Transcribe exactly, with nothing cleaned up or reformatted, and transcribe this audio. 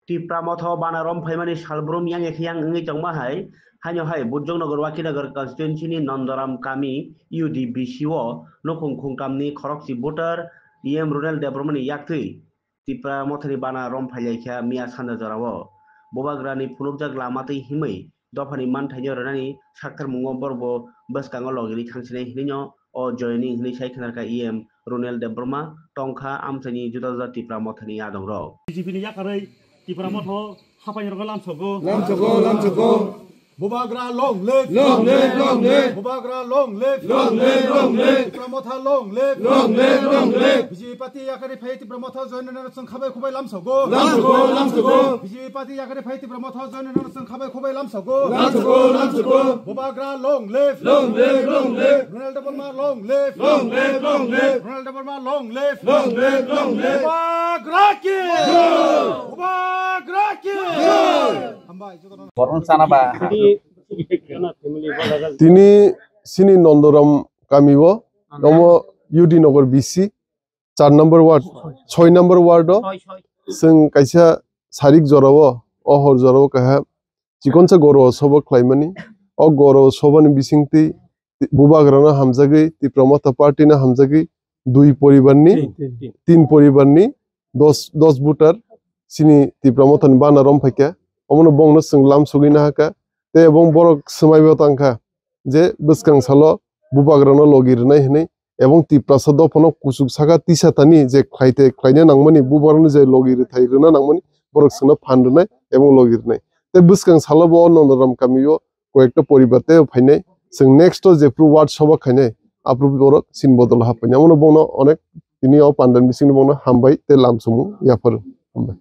Tipra Motha o bana rom phaimani salbrum yang ekhe yang wngwi tongma hai, haino hai Bujongnagar Wakinagar constituency ni Nondoram kami U D B C o nukhung khungtam ni khorokchi voter E M Runel Debbarma ni yaktwi Tipra Motha ni bana rom phailaikha miya sanja jorao. Bubagra ni phunukjak lama twi himwi dophani manthaino rwnani sakthar mungo borok bo bwskango logini thangsinai hinwi no o joining hinwi sai khwnarkha E M Runel Debbarma tongkha amchaini juda juda Tipra Mothani adongrok. B J P ni yakarwi Tipra Motha hapai rokno lamsogo. Lamsogo, lamsogo. Bubagra long live. Long live, long live. Bubagra long live. Long live, long live. Tipra Motha long live. Long live, long live. B J P party yakarwi phai Tipra Motha join rwnani chwng khabai khubai lamsogo. Lamsogo, lamsogo. B J P party yakarwi phai Tipra Motha join rwnani chwng khabai khubai lamsogo. Lamsogo, lamsogo. Bubagra long live. Long live, long live. Runel Debbarma long live. Long live, long live. Runel Debbarma long live. Long live, long live. Bubagra ki. Jai. Bubagra ki. Jai. Hambai, jotono. Borno sana ba. Tini sini Nondoram kami o, omo U D Nagar B C, char number ward, soi number ward o, chwng kaisa sarik jora o, o hor jora o kaha chikonsa goro sobo khlaimani. O goro sobani bisingtwi Bubagrano hamjagwi, Tipra Motha party no hamjagwi, dui poribarni, tin, tin, tin. Tin poribarni dos, dos voter chini Tipra Mothani bana rom phaikha. Omono bongno chwng lam sugwi nahakha. Tei bong borok swmaibo tangkha je bwskang salo Bubagrano logi rwnai hwnwi, ebong Tiprasa dophano kuchuk saka tisa thani je khlaite khlaina nangmani, Bubagrano je logi rwthai rwna nangmani, borok chwngno phan rwnai ebong logi rwnai. Tei bwskang salo bo o Nondoram kamio koyekta poribar tei phainai. Chwng next o jephru ward soba khainai, aphru borok chini bodol haphainai. Omono bongno onek tini o pandan bisingni bongno hambai tei lam sumung yapharo. Hambai.